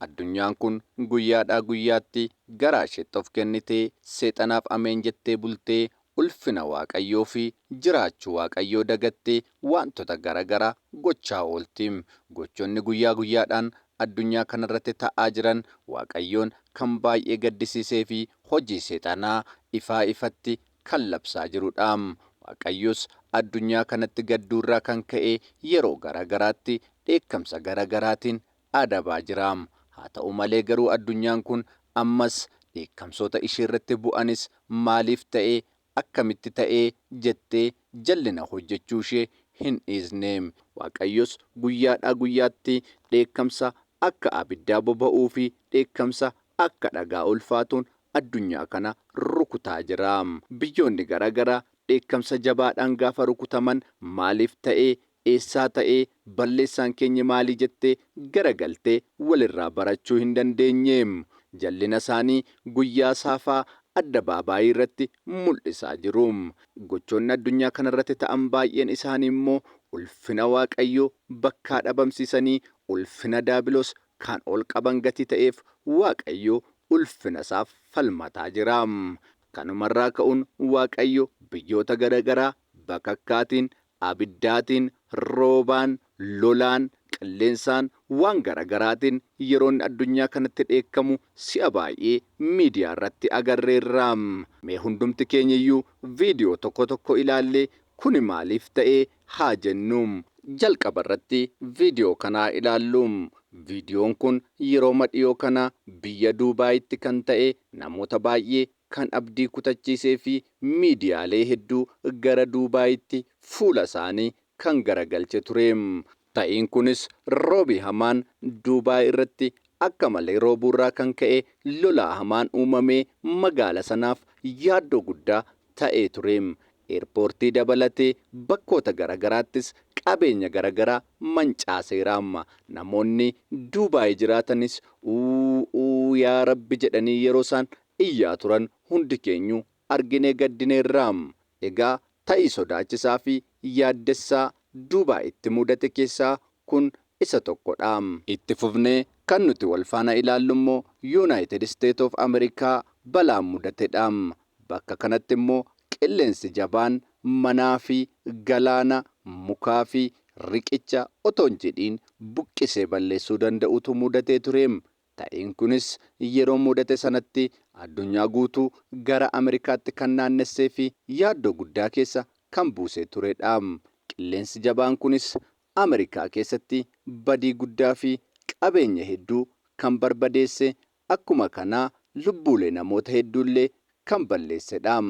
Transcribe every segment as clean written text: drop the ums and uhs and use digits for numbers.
Addunyaan kun guyyaadhaa guyyaatti garaa isheetti of kennitee seexanaaf ameen jettee bultee ulfina Waaqayyoo fi jiraachuu Waaqayyoo dagattee wantoota garaagaraa gochaa oolti. Gochoonni guyyaa guyyaadhaan addunyaa kanarratti ta'aa jiran Waaqayyoon kan baay'ee gaddisiisee fi hojii seexanaa ifaa ifatti kan labsaa jirudha. Waaqayyos addunyaa kanatti gadduurraa kan ka'e yeroo garaagaraatti dheekkamsa garaagaraatiin adabaa jira. Haa ta'u malee garuu addunyaan kun ammas dheekkamsoota isheerratti bu'anis maaliif ta'e akkamitti ta'ee jettee jallina hojjechuu ishee hin dhiisne. Waaqayyos guyyaadhaa guyyaatti dheekkamsa akka abiddaa boba'uu fi dheekkamsa akka dhagaa ulfaatuun addunyaa kana rukutaa jira. Biyyoonni garaagaraa dheekkamsa jabaadhaan gaafa rukutaman maaliif ta'ee eessaa ta'ee balleessaan keenya maalii jettee garagaltee walirraa barachuu hin dandeenye. Jallina isaanii guyyaa saafaa addabaabaayii irratti mul'isaa jiru. Gochoonni addunyaa kanarratti ta'an baay'een isaanii immoo ulfina Waaqayyoo bakkaa dhabamsiisanii ulfina Daabiloos kan ol qaban gatii ta'eef Waaqayyo ulfina isaaf falmataa jira. Kanumarraa ka'uun Waaqayyo biyyoota garaagaraa bakakkaatiin, abiddaatiin, roobaan, lolaan, qilleensaan, waan garaagaraatiin yeroon addunyaa kanatti dheekkamu si'a baay'ee miidiyaa irratti agarreerra. Mee hundumti keenya iyyuu viidiyoo tokko tokko ilaallee kuni maaliif ta'ee haa jennu. Jalqaba irratti viidiyoo kanaa ilaallu. Viidiyoon kun yeroo dhiyoo kana biyya Duubaayitti kan ta'e namoota baay'ee kan abdii kutachiisee fi miidiyaalee hedduu gara Duubaayitti fuula isaanii kan garagalche ture. Ta'iin kunis roobi hamaan Duubaay irratti akka malee roobuurraa kan ka'e lolaa hamaan uumamee magaala sanaaf yaaddoo guddaa ta'ee ture. Eerpoortii dabalatee bakkoota garaagaraattis qabeenya garaagaraa mancaaseera. Namoonni Duubaay jiraatanis uu yaa Rabbi jedhanii yeroo isaan iyyaa turan hundi keenyu arginee gaddineerra. Egaa ta'ii sodaachisaa fi yaaddessaa Duubaayitti mudate keessaa kun isa tokkodha. Itti fufnee kan nuti wal faana ilaallu immoo United States of America balaan mudatedha. Bakka kanatti immoo qilleensi jabaan manaa fi galaana, mukaa fi riqicha otoo hin jedhiin buqqisee balleessuu danda'utu mudatee ture. Ta'iin kunis yeroo mudate sanatti addunyaa guutuu gara Ameerikaatti kan naannessee fi yaaddoo guddaa keessa kan buusee turedha. Qilleensi jabaan kunis Ameerikaa keessatti badii guddaa fi qabeenya hedduu kan barbadeesse akkuma kanaa lubbuulee namoota hedduullee kan balleessedha.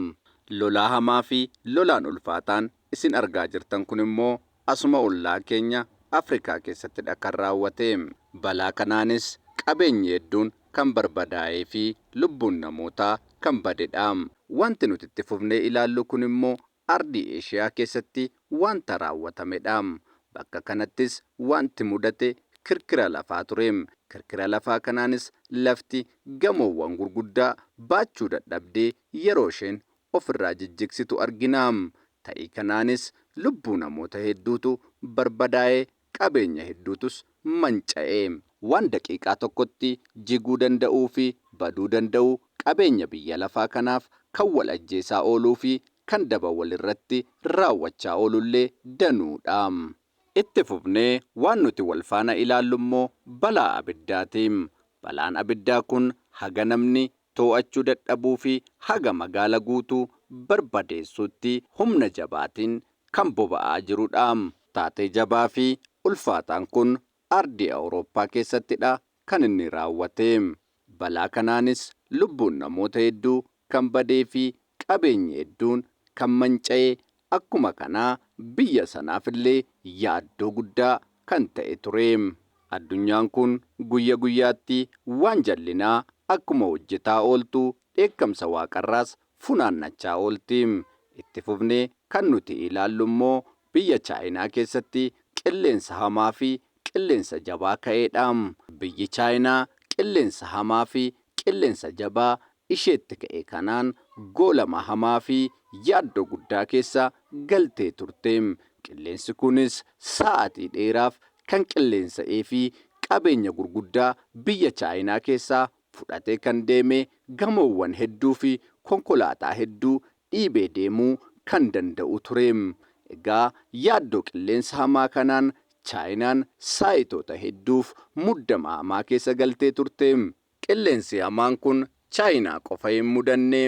Lolaa hamaa fi lolaan ulfaataan isin argaa jirtan kun immoo asuma ollaa keenya Afrikaa keessattidha kan raawwate. Balaa kanaanis qabeenyi hedduun kan barbadaa'ee fi lubbuun namootaa kan badedha. Wanti nuti itti fufnee ilaallu kun immoo ardii Eeshiyaa keessatti wanta raawwatamedha. Bakka kanattis wanti mudate kirkira lafaa ture. Kirkira lafaa kanaanis lafti gamoowwan gurguddaa baachuu dadhabdee yeroo isheen ofirraa jijjigsitu argina. Ta'ii kanaanis lubbuu namoota hedduutu barbadaa'ee qabeenya hedduutus manca'e. Waan daqiiqaa tokkotti jiguu danda'uu fi baduu danda'u qabeenya biyya lafaa kanaaf kan wal ajjeesaa ooluu fi kan daba walirratti raawwachaa oolullee danuudha. Itti fufnee waan nuti wal faana ilaallu immoo balaa abiddaati. Balaan abiddaa kun haga namni to'achuu dadhabuu fi haga magaala guutuu barbadeessuutti humna jabaatiin kan boba'aa jirudha. Taatee jabaa fi ulfaataan kun ardii Awurooppaa keessattidha kan inni raawwate. Balaa kanaanis lubbuun namoota hedduu kan badee fi qabeenyi hedduun kan manca'e akkuma kanaa biyya sanaafillee yaaddoo guddaa kan ta'e ture. Addunyaan kun guyya guyyaatti waan jallinaa akkuma hojjetaa ooltu dheekkamsa waaqarraas funaannachaa oolti. Itti fufnee kan nuti ilaallu immoo biyya Chaayinaa keessatti qilleensa hamaa fi qilleensa jabaa ka'edha. Biyyi Chaayinaa qilleensa hamaa fi qilleensa jabaa isheetti ka'e kanaan goolama hamaa fi yaaddoo guddaa keessa galtee turte. Qilleensi kunis sa'aatii dheeraaf kan qilleensa'ee fi qabeenya gurguddaa biyya Chaayinaa keessaa fudhatee kan deeme gamoowwan hedduu fi konkolaataa hedduu dhiibee deemuu kan danda'u ture. Egaa yaaddoo qilleensa hamaa kanaan Chaayinaan saayitoota hedduuf muddama hamaa keessa galtee turte. Qilleensi hamaan kun Chaayinaa qofa hin mudanne.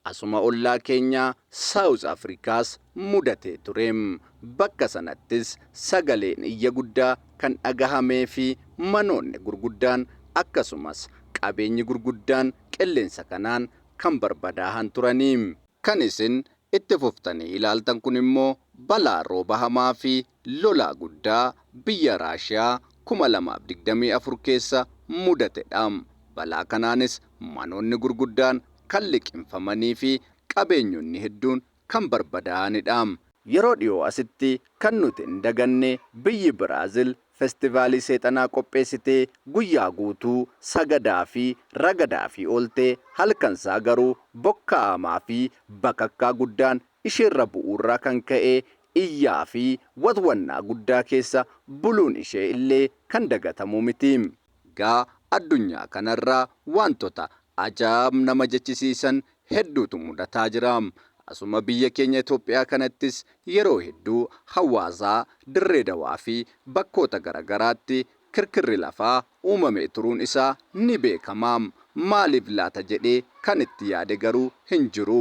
Asuma ollaa keenya Saawuz Afrikaas mudatee ture. Bakka sanattis sagaleen iyya guddaa kan dhagahamee fi manoonni gurguddaan akkasumas qabeenyi gurguddaan qilleensa kanaan kan barbadaahan turanii. Kan isin itti fuftanii ilaaltan kun immoo balaa rooba hamaa fi lolaa guddaa biyya Raashiyaa 2024 keessa mudatedha. Balaa kanaanis manoonni gurguddaan kan liqimfamanii fi qabeenyonni hedduun kan barbadaa'anidha. Yeroo dhiyoo asitti kan nuti hin daganne biyyi Biraazil feestivaalii seexanaa qopheessitee guyyaa guutuu sagadaa fi ragadaa fi ooltee halkansaa garuu bokkaa hamaa fi bakakkaa guddaan isheerra bu'uurraa kan ka'e iyyaa fi watwannaa guddaa keessa buluun ishee illee kan dagatamuu miti. Egaa addunyaa kanarraa wantoota ajaa'ib nama jechisiisan hedduutu mudataa jira. Asuma biyya keenya Itoophiyaa kanattis yeroo hedduu hawaasaa Dirree Dawaa fi bakkoota garaagaraatti kirkirri lafaa uumamee turuun isaa ni beekama. Maaliif laata jedhee kan itti yaade garuu hin jiru.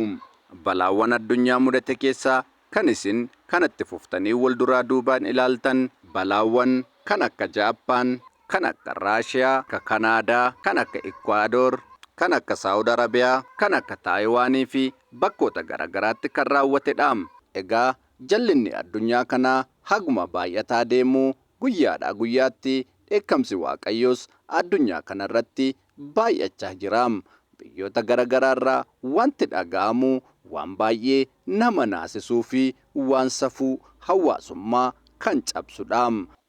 Balaawwan addunyaa mudate keessaa kan isin kanatti fuftanii wal duraa duubaan ilaaltan balaawwan kan akka Jaappaan, kan akka Raashiyaa, kan Kanaadaa, kan akka Ikkwaadoor, kan akka Saawud Arabiyaa, kan akka Taayiwaanii fi bakkoota garaagaraatti kan raawwatedha. Egaa jallinni addunyaa kanaa haguma baay'ataa deemuu guyyaadhaa guyyaatti dheekkamsi Waaqayyoos addunyaa kanarratti baay'achaa jira. Biyyoota garaagaraarraa wanti dhaga'amu waan baay'ee nama naasisuu fi waan safuu hawaasummaa kan cabsudha.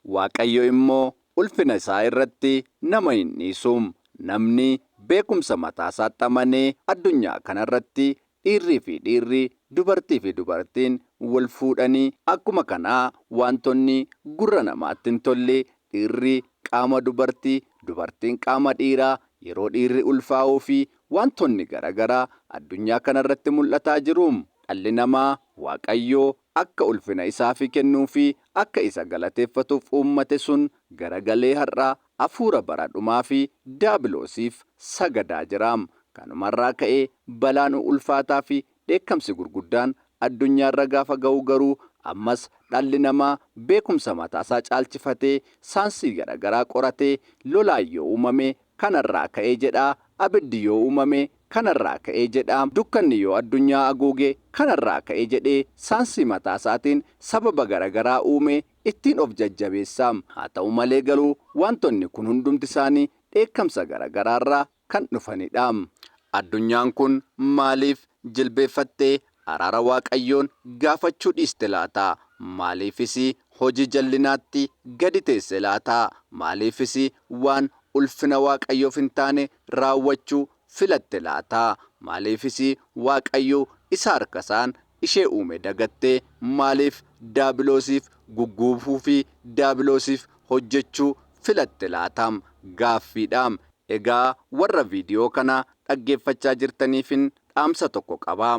Waaqayyo immoo ulfina isaa irratti nama hin dhiisu. Namni beekumsa mataa isaatti amanee addunyaa kanarratti dhiirrii fi dhiirri, dubartii fi dubartiin wal fuudhanii akkuma kanaa wantoonni gurra namaatti hin tolle dhiirri qaama dubartii, dubartiin qaama dhiiraa yeroo dhiirri ulfaa'uu fi wantoonni garaagaraa addunyaa kanarratti mul'ataa jiru. Dhalli namaa Waaqayyoo akka ulfina isaaf kennuu fi akka isa galateeffatuuf uummate sun garagalee har'a hafuura bara dhumaa fi daabiloosiif sagadaa jira. Kanumarraa ka'ee balaan ulfaataa fi dheekkamsi gurguddaan addunyaarra gaafa ga'u garuu ammas dhalli namaa beekumsa mataasaa caalchifatee saayinsii garaagaraa qoratee lolaan yoo uumame kanarraa ka'ee jedha. Abiddi yoo uumame kanarraa ka'ee jedha. Dukkanni yoo addunyaa haguuge kanarraa ka'ee jedhee saayinsii mataasaatiin sababa garaagaraa uume ittiin of jajjabeessa. Haa ta'u malee garuu wantoonni kun hundumti isaanii dheekkamsa garaagaraarraa kan dhufanidha. Addunyaan kun maaliif jilbeeffattee araara Waaqayyoon gaafachuu dhiiste laata? Maaliifis hojii jallinaatti gadi teesse laata? Maaliifis waan ulfina Waaqayyoof hin taane raawwachuu filatte laata? Maaliifis Waaqayyo isa harkasaan ishee uume dagattee maaliif daabiloosiif gugguufuu fi daabiloosiif hojjechuu filatte laata? Gaaffiidha. Egaa warra viidiyoo kana dhaggeeffachaa jirtaniifin dhaamsa tokko qaba.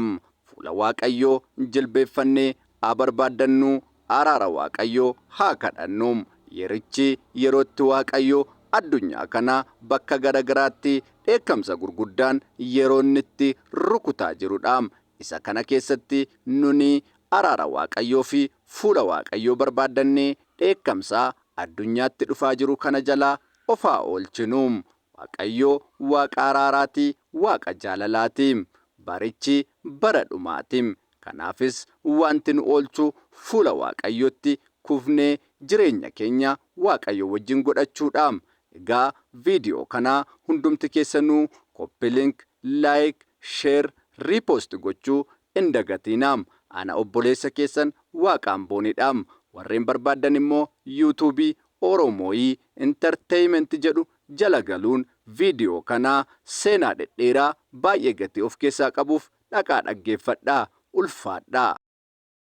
Fuula Waaqayyoo jilbeeffannee haa barbaaddannu, araara Waaqayyoo haa kadhannu. Yerichi yerootti Waaqayyo addunyaa kana bakka garaagaraatti dheekkamsa gurguddaan yeroo inni itti rukutaa jirudha. Isa kana keessatti nuni araara Waaqayyoo fi fuula Waaqayyoo barbaaddannee dheekkamsa addunyaatti dhufaa jiru kana jalaa of haa oolchinu. Waaqayyo Waaqa araaraati, Waaqa jaalalaati. Barichi bara dhumaati. Kanaafis wanti nu oolchu fuula Waaqayyootti kufnee jireenya keenya Waaqayyo wajjin godhachuudha. Egaa viidiyoo kana hundumti keessanuu copy link, like, share, repost gochuu hin dagatinaa. Ana obboleessa keessan Waaqaan boonidha. Warreen barbaaddan immoo yuutuubii Oromooyii Entertainment jedhu jala galuun viidiyoo kana seenaa dhedheeraa baay'ee gatii of keessaa qabuuf dhaqaa dhaggeeffadhaa. Ulfaadhaa.